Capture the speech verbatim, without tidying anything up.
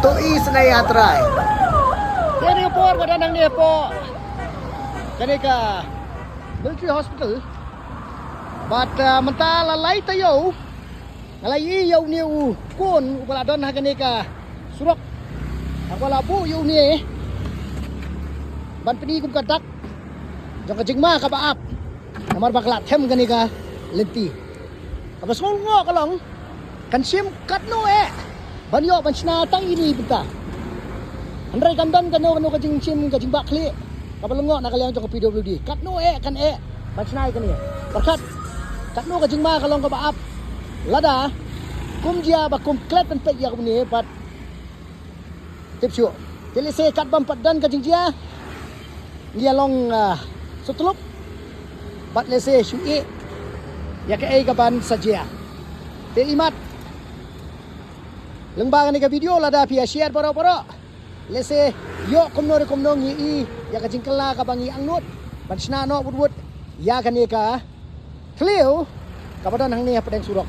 To i sngewthuh ïa trai. Kane ka por ba don hangne hapoh kane ka Military Hospital. Bad, ah, mynta la lai taïew nga la ïohi ïa une u khun uba la don ha kane ka surok, uba la buh ïa une ban pyni kum ka dak jong ka jingma kaba ap. Namar ba ka la them kane ka lynti. Kaba sngewlyngngoh ka long, kan shim katno eh ban ïoh ban shna tang ine i bynta. Hynrei kan don kano kano ka jingshim ka jingbakla kaba lyngngoh na ka liang jong ka P W D. Katno eh kan eh ban shna ïa kane. Pyrkhat, katno ka jingma ka long kaba ap. Lada kum jia ba kum klet ban peit ïa kane bad tip shuh. Te lehse katba ym pat don ka jingjia, ngi ïa long, ah, sngewthuh bad lehse shu ïeh ïa kaei kaban sa jia. Te imat lyngba kane ka video lada phi ïa share baroh baroh, lehse ïoh kumno re kumno ngi i ïa ka jingkylla kaba ngi angnud ban shna noh wut wut ïa kane ka thliew kaba don hangne hapdeng surok.